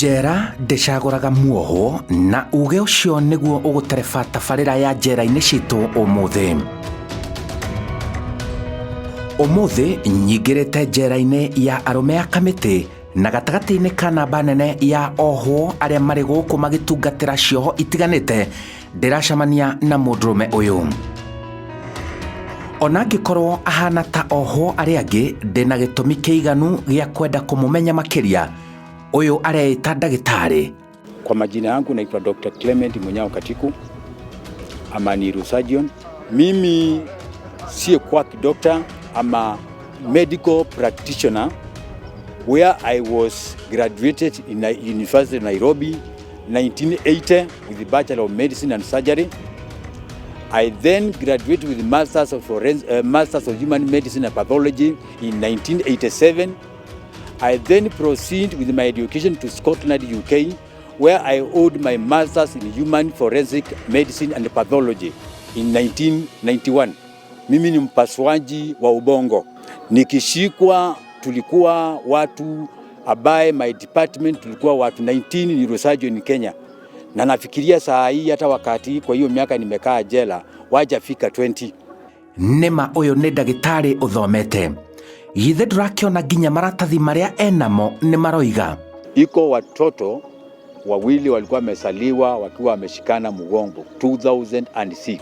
Njera ndĩcagũraga muohwo, na uge ũcio nĩguo ũgũtereba tabarĩra ya njera-inĩ citũ ũmũthĩ. Ũmũthĩ nyingĩrĩte njera-inĩ ya arũme a Kamĩtĩ, na gatagatĩ-inĩ ka namba nene ya ohwo arĩa marĩ gũkũ magĩtungatĩra cioho itiganĩte, ndĩracemania na mũndũrũme ũyũ. Ona angĩkorwo ahana ta ohwo arĩa angĩ, ndĩna gĩtũmi kĩiganu gĩa kwenda kũmũmenya makĩria. Ũyũ areĩta ndagĩtarĩ. Kwa majina yangu naitwa Dr. Clement Munyao Katiku, ama neurosurgeon. Mimi si quack doctor, ama medical practitioner where I was graduated in University of Nairobi 1980 with the Bachelor of Medicine and Surgery. I then graduated with Masters of Human Medicine and Pathology in 1987. I then proceed with my education to Scotland, UK, where I hold my Masters in Human Forensic Medicine and Pathology in 1991. Mimi ni mpasuaji wa ubongo. Nikishikwa tulikuwa watu ambaye my department tulikuwa watu 19 neurosurgeon in Kenya, na nafikiria saa hii hata wakati kwa hiyo miaka nimekaa jela wajafika 20. Nĩma ũyũ nĩ ndagĩtarĩ ũthomete. Githĩ ndũrakĩona nginya maratathi marĩa enamo nĩ maroiga. Iko watoto wawili walikuwa wamesaliwa wakiwa wameshikana mgongo 2006.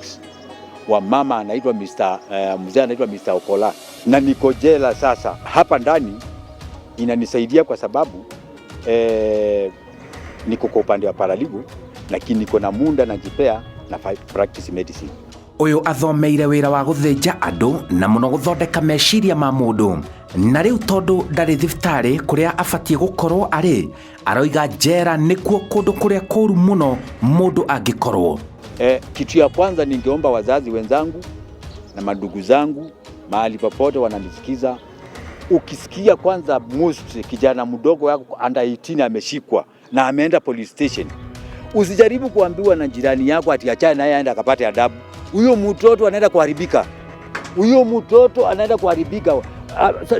Wa mama anaitwa Mr. Mzee anaitwa Mr. Okola, na niko jela sasa. Hapa ndani inanisaidia kwa sababu niko kwa upande wa paralegal, lakini niko na muda najipea na practice medicine. Ũyũ athomeire wĩra wa gũthĩnja andũ na mũno gũthondeka meciria ma mũndũ, na rĩu tondũ ndarĩ thibitarĩ kũrĩa abatiĩ gũkorwo arĩ, aroiga njera nĩkuo kũndũ kũrĩa kũru mũno mũndũ angĩkorwo. Kitu ya kwanza ningeomba wazazi wenzangu na mandugu zangu mahali popote wananisikiza, ukisikia kwanza most kijana mdogo yako under 18 ameshikwa na ameenda police station, usijaribu kuambiwa na jirani yako ati achane naye aende akapate adabu. Huyo mtoto anaenda kuharibika, huyo mtoto anaenda kuharibika.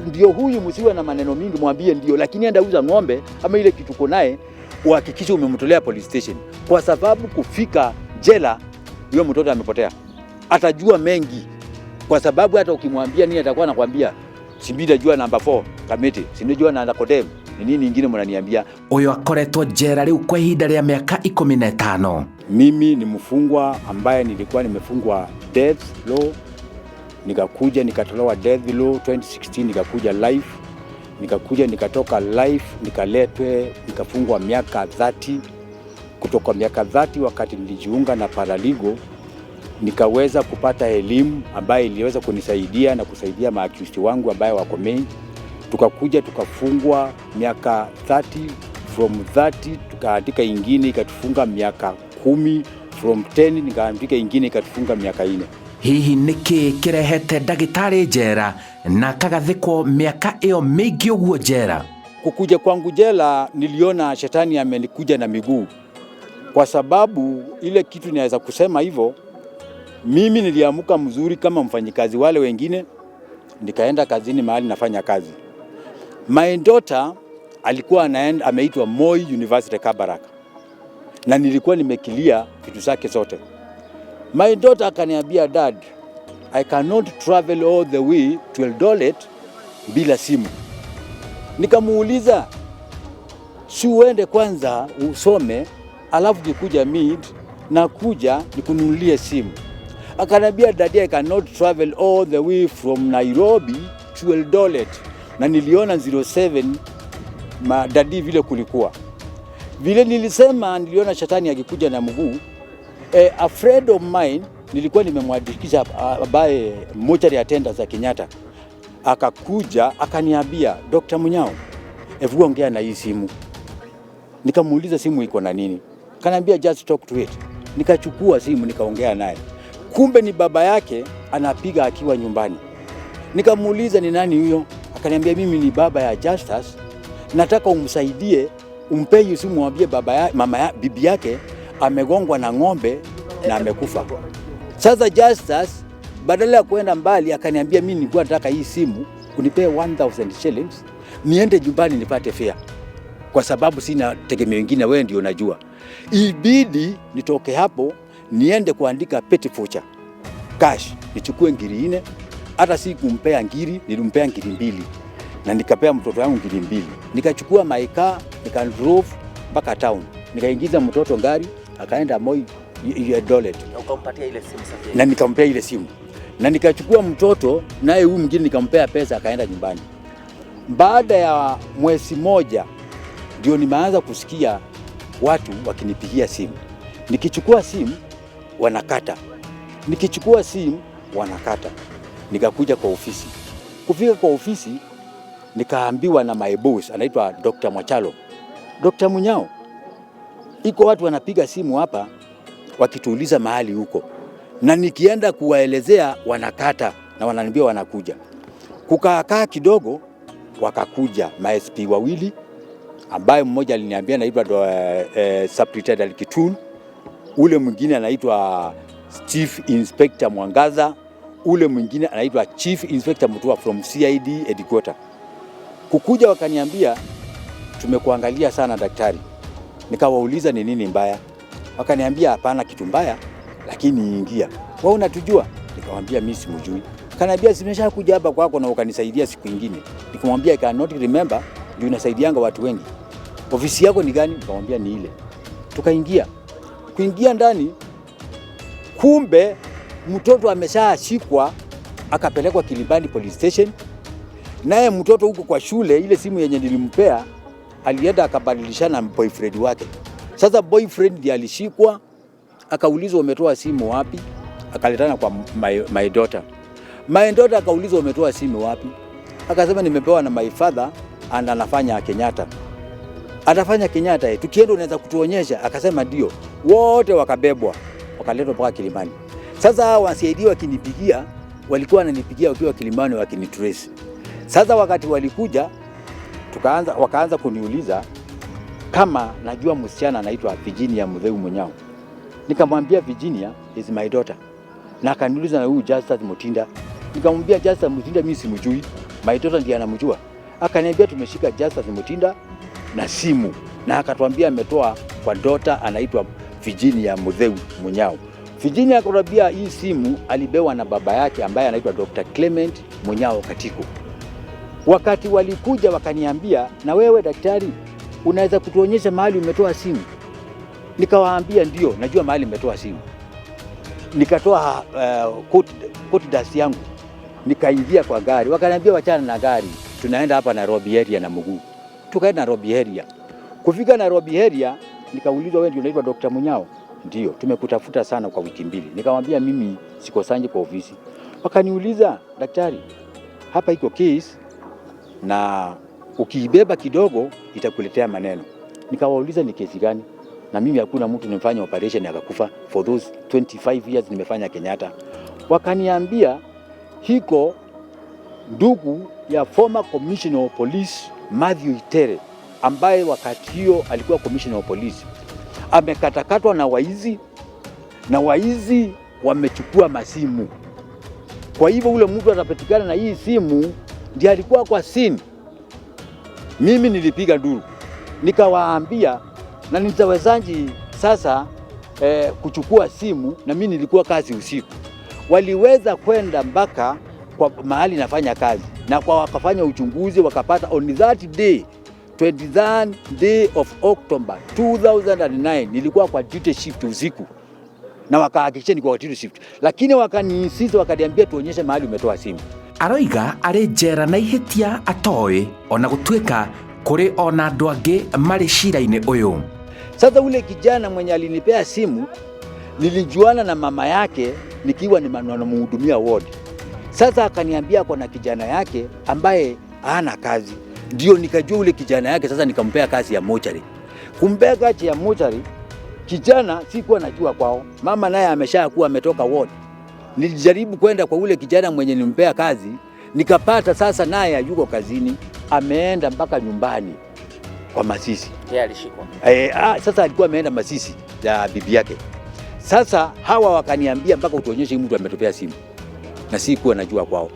Ndio huyu, msiwe na maneno mingi, mwambie ndio, lakini enda uza ng'ombe ama ile kitu uko naye, uhakikishe umemtolea police station, kwa sababu kufika jela huyo mtoto amepotea, atajua mengi, kwa sababu hata ukimwambia nini atakuwa anakwambia si mimi najua namba 4 Kamiti, si najua na Kodem, ni nini ingine mnaniambia? Ũyũ akoretwo njera rĩu kwa ihinda rĩa mĩaka 15. Mimi ni mfungwa ambaye nilikuwa nimefungwa death row, nikakuja nikatolewa death row 2016, nikakuja life, nikakuja nikatoka life, nikaletwe nikafungwa miaka 30. Kutoka miaka 30 wakati nilijiunga na paralegal, nikaweza kupata elimu ambayo iliweza kunisaidia na kusaidia maaccused wangu ambaye wako main. Tukakuja tukafungwa miaka 30, from 30 tukaandika ingine ikatufunga miaka 10, from 10 nikaandika ingine ikatufunga miaka 4. Hihi nĩkĩ kĩrehete ndagĩtarĩ njera na akagathĩkwo mĩaka ĩyo mĩingĩ ũguo njera? Kukuja kwangu jela niliona shetani amenikuja na miguu, kwa sababu ile kitu naweza kusema hivyo, mimi niliamuka mzuri kama mfanyikazi wale wengine, nikaenda kazini mahali nafanya kazi. My daughter alikuwa anaenda, ameitwa Moi University Kabarak, na nilikuwa nimeclear vitu zake zote. My daughter akaniambia, "Dad, I cannot travel all the way to Eldoret bila simu." Nikamuuliza, "Si uende kwanza usome, alafu kikuja mid na kuja nikununulie simu?" Akaniambia, "Daddy, I cannot travel all the way from Nairobi to Eldoret." Na niliona 07 ma daddy vile kulikuwa vile nilisema, niliona shetani akikuja na mguu. A friend of mine nilikuwa nimemwandikisha ambaye mortuary attendant za Kenyatta akakuja akaniambia, "Dr. Munyao, hebu ongea na hii simu." Nikamuuliza, "Simu iko na nini?" Kaniambia, "Just talk to it." Nikachukua simu nikaongea naye, kumbe ni baba yake anapiga akiwa nyumbani. Nikamuuliza, "Ni nani huyo?" Akaniambia, "Mimi ni baba ya Justus, nataka umsaidie, umpe hiyo simu, mwambie baba ya, mama ya, bibi yake amegongwa na ng'ombe na amekufa." Sasa Justus badala ya kuenda mbali akaniambia, "Mimi nilikuwa nataka hii simu unipee 1000 shillings niende nyumbani nipate fare." Kwa sababu sina tegemeo ingine, wewe ndio unajua. Ibidi nitoke hapo niende kuandika petty voucher cash, nichukue ngiri 4. Hata si kumpea ngiri, nilimpea ngiri 2 na nikapea mtoto wangu ngiri 2. Nikachukua my car, nika drove mpaka town, nikaingiza mtoto gari akaenda Moi Eldoret. Na ukampatia ile simu sasa. Na nikampea ile simu na nikachukua mtoto naye huyu mwingine nikampea pesa akaenda nyumbani. Baada ya mwezi moja ndio nimeanza kusikia watu wakinipigia simu. Nikichukua simu wanakata, nikichukua simu wanakata. Nikakuja kwa ofisi. Kufika kwa ofisi nikaambiwa na my boss anaitwa Dr. Mwachalo, "Dr. Munyao, iko watu wanapiga simu hapa wakituuliza mahali huko, na nikienda kuwaelezea wanakata na wananiambia wanakuja." Kukaakaa kidogo, wakakuja ma SP wawili, ambaye mmoja aliniambia anaitwa Superintendent Kitun, ule mwingine anaitwa Chief Inspector Mwangaza, ule mwingine anaitwa Chief Inspector Mutua from CID headquarter. Kukuja wakaniambia, "Tumekuangalia sana, daktari." Nikawauliza ni nini mbaya, wakaniambia hapana kitu mbaya, lakini ingia. "Wewe unatujua?" Nikamwambia mimi simjui. Kaniambia simeshakuja hapa kwako na ukanisaidia siku nyingine. Nikamwambia I cannot remember, juu unasaidianga watu wengi. "Ofisi yako ni gani?" Nikamwambia ni ile. Tukaingia. Kuingia ndani, kumbe mtoto ameshashikwa akapelekwa Kilimani Police Station. Naye mtoto huko kwa shule, ile simu yenye nilimpea alienda akabadilishana na boyfriend wake. Sasa boyfriend ndiye alishikwa, akaulizwa umetoa simu wapi? Akaletana kwa my daughter. My daughter akaulizwa umetoa simu wapi? Akasema nimepewa na my father and anafanya Kenyatta. Atafanya Kenyatta, eh, tukienda unaweza kutuonyesha? Akasema ndio. Wote wakabebwa wakaletwa mpaka Kilimani. Sasa hao wa CID wakinipigia, walikuwa wananipigia wakiwa Kilimani wakinitrace. Sasa wakati walikuja wakaanza kuniuliza kama najua msichana anaitwa Virginia Mutheu Munyao. Nikamwambia Virginia is my daughter. Na akaniuliza na huyu Justus Mutinda. Nikamwambia Justus Mutinda mimi simjui, my daughter ndiye anamjua. Akaniambia tumeshika Justus Mutinda na simu na akatuambia ametoa kwa daughter anaitwa Virginia Mutheu Munyao. Virginia akatuambia hii simu alibewa na baba yake ambaye anaitwa Dr. Clement Munyao Katiko. Wakati walikuja wakaniambia, na wewe daktari, unaweza kutuonyesha mahali umetoa simu? Nikawaambia ndio, najua mahali nimetoa simu. Nikatoa coat dust yangu nikaingia kwa gari, wakaniambia wachana na gari, tunaenda hapa Nairobi area na mguu. Tukaenda Nairobi area. Kufika Nairobi area nikaulizwa, wewe ndio unaitwa Dr. Munyao? Ndio, tumekutafuta sana kwa wiki 2. Nikamwambia mimi sikosangi kwa ofisi. Wakaniuliza, daktari, hapa iko case na ukiibeba kidogo itakuletea maneno. Nikawauliza ni kesi gani? Na mimi hakuna mtu nimefanya operation akakufa for those 25 years nimefanya Kenyatta. Wakaniambia hiko ndugu ya former commissioner of police Matthew Itere ambaye wakati hiyo alikuwa commissioner of police amekatakatwa na waizi na waizi wamechukua masimu. Kwa hivyo ule mtu atapatikana na hii simu ndiye alikuwa kwa scene. Mimi nilipiga nduru nikawaambia, na nitawezaje sasa kuchukua simu na mimi nilikuwa kazi usiku. Waliweza kwenda mpaka kwa mahali nafanya kazi na kwa wakafanya uchunguzi wakapata on that day, 23rd day of October 2009, nilikuwa kwa duty shift usiku na wakahakikisha niko kwa duty shift, lakini wakaniinsist, wakaniambia tuonyeshe mahali umetoa simu. Aroiga arĩ njera na ihĩtia atoĩ ona gũtuĩka kũrĩ ona andũ angĩ marĩ cira-inĩ ũyũ. Sasa ule kijana mwenye alinipea simu nilijuana na mama yake nikiwa namhudumia ward. Sasa akaniambia kuna kijana yake ambaye hana kazi, ndio nikajua ule kijana yake. Sasa nikampea kazi ya mochari. Kumpea kazi ya mochari, kijana sikuwa najua kwao, mama naye ameshakuwa ametoka ward. Nilijaribu kwenda kwa ule kijana mwenye nimpea kazi, nikapata sasa naye hayuko kazini, ameenda mpaka nyumbani kwa Masisi. Yeye alishikwa. Sasa alikuwa ameenda Masisi ya bibi yake. Sasa hawa wakaniambia mpaka utuonyeshe mtu ametupea simu, na sikuwa najua kwao,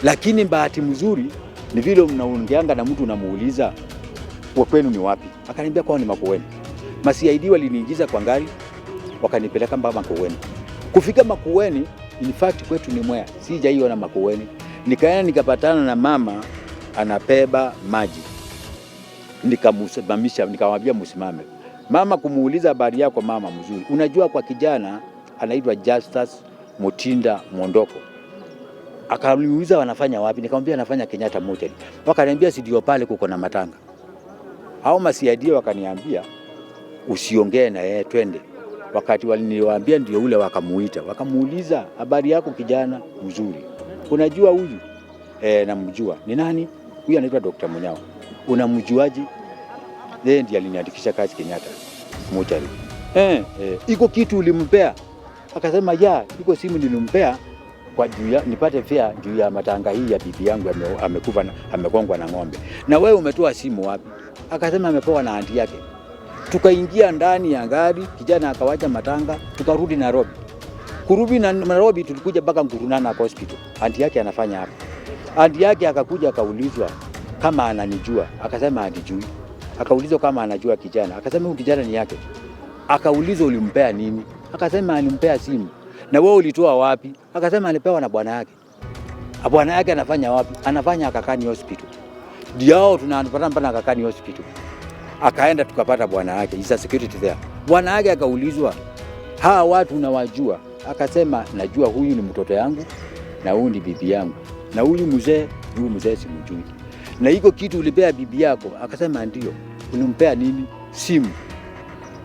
lakini bahati mzuri ni vile mnaongeanga na mtu unamuuliza Kwa kwenu ni wapi? Akaniambia kwao ni Makueni. Ma CID waliniingiza kwa gari wakanipeleka mpaka Makueni. Kufika Makueni, in fact kwetu ni Mwea, sijaiona Makueni. Nikaenda nikapatana na mama anabeba maji, nikamsimamisha, nikamwambia msimame. Mama kumuuliza habari yako mama, mzuri. Unajua kwa kijana anaitwa Justus Mutinda Mwondoko. Akaniuliza wanafanya wapi, nikamwambia anafanya Kenyatta Mortuary. Wakaniambia si ndio pale kuko na matanga. Hao ma CID wakaniambia usiongee na yeye, twende. Wakati waliniwaambia ndio ule, wakamuita wakamuuliza habari yako kijana, mzuri. Unajua huyu? Namjua. Ni nani? Huyu anaitwa Dr. Munyao. Unamjuaje? Yeye ndiye aliniandikisha kazi Kenyatta Mortuary. Iko kitu ulimpea? Akasema ya, iko simu nilimpea kwa juu ya nipate fare juu ya matanga hii ya bibi yangu amekufa na amegongwa na ng'ombe. Na wewe umetoa simu wapi? Akasema amepewa na auntie yake. Tukaingia ndani ya gari, kijana akawacha matanga, tukarudi Nairobi. Kurudi na Nairobi tulikuja mpaka Guru Nanak Hospital. Auntie yake anafanya hapa. Auntie yake akakuja akaulizwa kama ananijua, akasema hanijui. Akaulizwa kama anajua kijana, akasema huyu kijana ni yake. Akaulizwa ulimpea nini? Akasema alimpea simu. Na wewe ulitoa wapi? Akasema alipewa na bwana yake. Bwana yake anafanya wapi? Anafanya Aga Khan Hospital. Ndio tunapata mpaka Aga Khan Hospital. Akaenda tukapata bwana yake, is a security there. Bwana yake akaulizwa, hawa watu unawajua? Akasema najua huyu ni mtoto yangu na huyu ni bibi yangu na huyu mzee, huyu mzee simjui. Na iko kitu ulipea bibi yako? Akasema ndio. Ulimpea nini? Simu.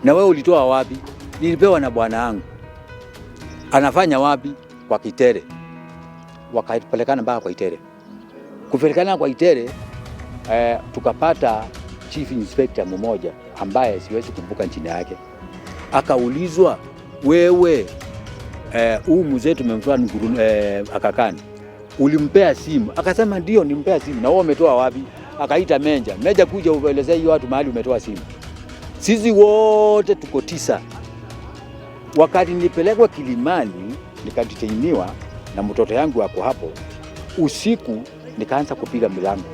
Na wewe ulitoa wapi? Nilipewa na bwana yangu. Anafanya wapi? Kwa Kitere. Wakapelekana mpaka kwa Itere. Kupelekana kwa Itere, tukapata chief inspector mmoja ambaye siwezi kumbuka jina yake. Akaulizwa, wewe huu mzee tumemtoa Aga Khan, ulimpea simu? Akasema ndio, nimpea simu. Na wewe umetoa wapi? Akaita Meja, Meja kuja uelezee hiyo watu mahali umetoa simu. Sisi wote tuko 9. Wakati nilipelekwa Kilimani nikadetainiwa na mtoto yangu ako hapo, usiku nikaanza kupiga milango,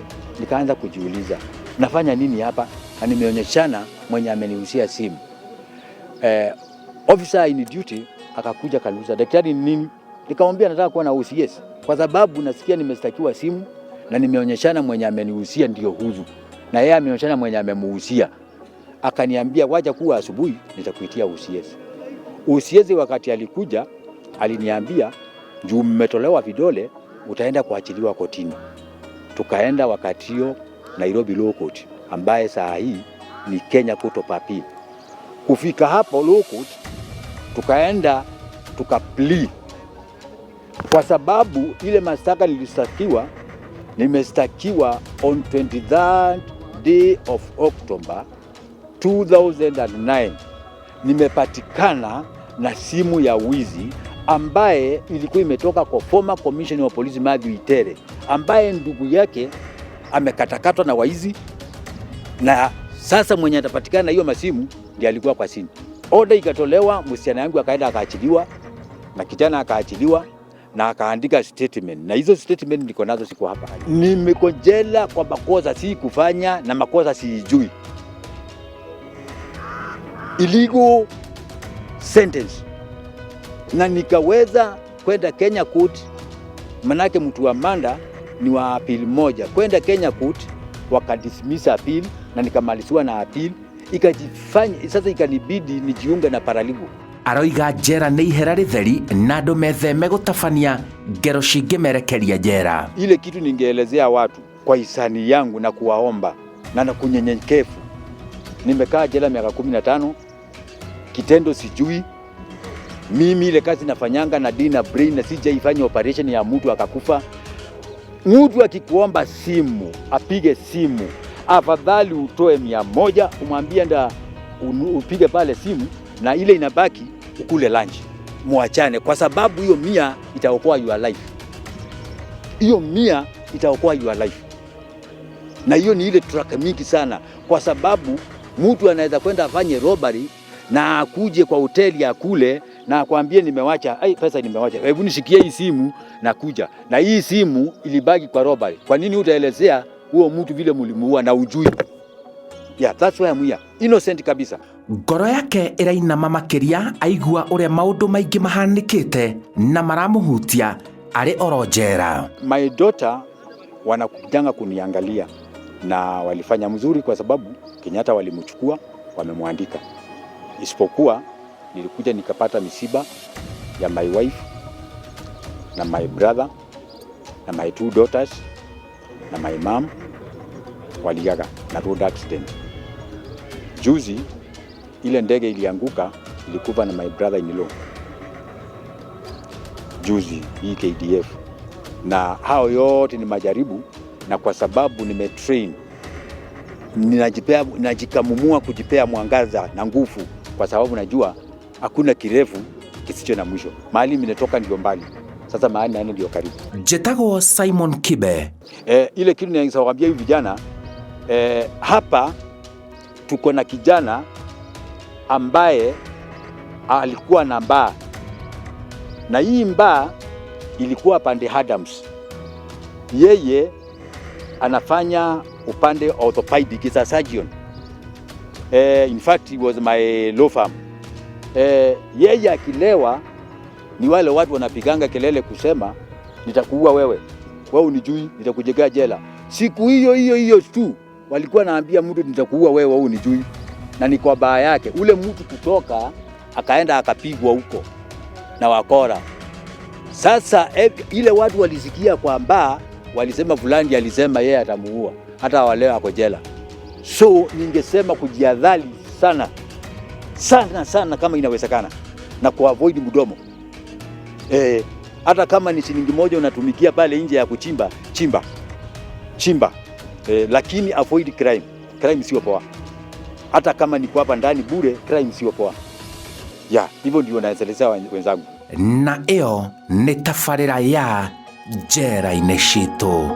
nikaanza kujiuliza nafanya nini hapa, na nimeonyeshana mwenye ameniuzia simu. Officer in duty akakuja akaniuliza, daktari ni nini? Nikamwambia nataka kuwa na OCS kwa sababu nasikia nimestakiwa simu na nimeonyeshana mwenye ameniuzia ndio huyu, na yeye ameonyeshana mwenye amemuuzia. Akaniambia wacha kuwa asubuhi nitakuitia OCS. OCS wakati alikuja aliniambia juu mmetolewa vidole utaenda kuachiliwa kotini. Tukaenda wakati hiyo Nairobi Law Court ambaye saa hii ni Kenya Court of Appeal. Kufika hapo Law Court tukaenda tukaplea, kwa sababu ile mashtaka nilistakiwa, nimestakiwa on 23rd day of October 2009, nimepatikana na simu ya wizi ambaye ilikuwa imetoka kwa former commissioner wa polisi Mathew Itere, ambaye ndugu yake amekatakatwa na waizi, na sasa mwenye atapatikana na hiyo masimu ndiye alikuwa kwa simu. Order ikatolewa, msichana yangu akaenda akaachiliwa na kijana akaachiliwa na akaandika statement, na hizo statement niko nazo, siko hapa. Nimeko jela kwa makosa si kufanya na makosa siijui, illegal sentence, na nikaweza kwenda Kenya Court, manake mtu wa Manda ni wa appeal moja, kwenda Kenya Court wakadismiss appeal na nikamaliziwa na appeal, ikajifanya sasa, ikanibidi nijiunge na paralegal. Aroiga njera nĩ ihera rĩtheri na andũ metheme gũtabania ngero cingĩmerekeria njera. Ile kitu ningeelezea watu kwa hisani yangu na kuwaomba na kunyenyekevu. Nimekaa jela miaka 15, kitendo sijui mimi. Ile kazi nafanyanga na deal na brain na sijaifanya operation ya mtu akakufa. Mtu akikuomba simu apige simu, afadhali utoe 100 umwambie nda upige pale simu, na ile inabaki ukule lunch, muachane, kwa sababu hiyo 100 itaokoa your life. Hiyo 100 itaokoa your life, na hiyo ni ile track mingi sana, kwa sababu mtu anaweza kwenda afanye robbery na akuje kwa hoteli akule na akwambie nimewacha, ai, pesa nimewacha, hebu nishikie hii simu na kuja na hii simu ilibaki kwa robbery. Kwa nini utaelezea huo mtu vile mulimuua na ujui? Yeah, that's why I'm here. Innocent kabisa. Ngoro yake ĩrainama makĩria aigua ũrĩa maũndũ maingĩ mahanĩkĩte na maramũhutia arĩ oro njera. My daughter wanakujanga kuniangalia na walifanya mzuri kwa sababu Kenyatta walimchukua, wamemwandika. Isipokuwa nilikuja nikapata misiba ya my wife na my brother na my two daughters na my mom waliaga na road accident. Juzi ile ndege ilianguka, ilikufa na my brother in law juzi hii KDF, na hao yote ni majaribu, na kwa sababu nimetrain, ninajipea, najikamumua kujipea mwangaza na nguvu, kwa sababu najua hakuna kirefu kisicho na mwisho. Mahali nimetoka ndio mbali, sasa mahali naenda ndio karibu. Njĩtagwo Simon Kibe. Ile kitu naweza kuambia hivi vijana, hapa tuko na kijana ambaye alikuwa na bar, na hii bar ilikuwa pande Adams. Yeye anafanya upande orthopedic, is a surgeon. In fact he was my law firm. Yeye akilewa ni wale watu wanapiganga kelele kusema nitakuua wewe, wewe unijui, nitakujegea jela. Siku hiyo hiyo hiyo tu walikuwa naambia mtu nitakuua wewe, wewe unijui, na ni kwa baa yake. Ule mtu kutoka akaenda akapigwa huko na wakora. Sasa ile watu walisikia kwamba walisema fulani alisema yeye atamuua, hata waleo ako jela. So ningesema kujiadhali sana sana sana kama inawezekana, na kuavoid mdomo. Hata kama ni shilingi moja unatumikia pale nje ya kuchimba, chimba chimba, lakini avoid crime. Crime sio poa, hata kama ni hapa ndani bure, crime sio poa. Yeah, hivyo ndio naelezea wenzangu. Na ĩyo nĩ tabarĩra ya njera-inĩ citũ.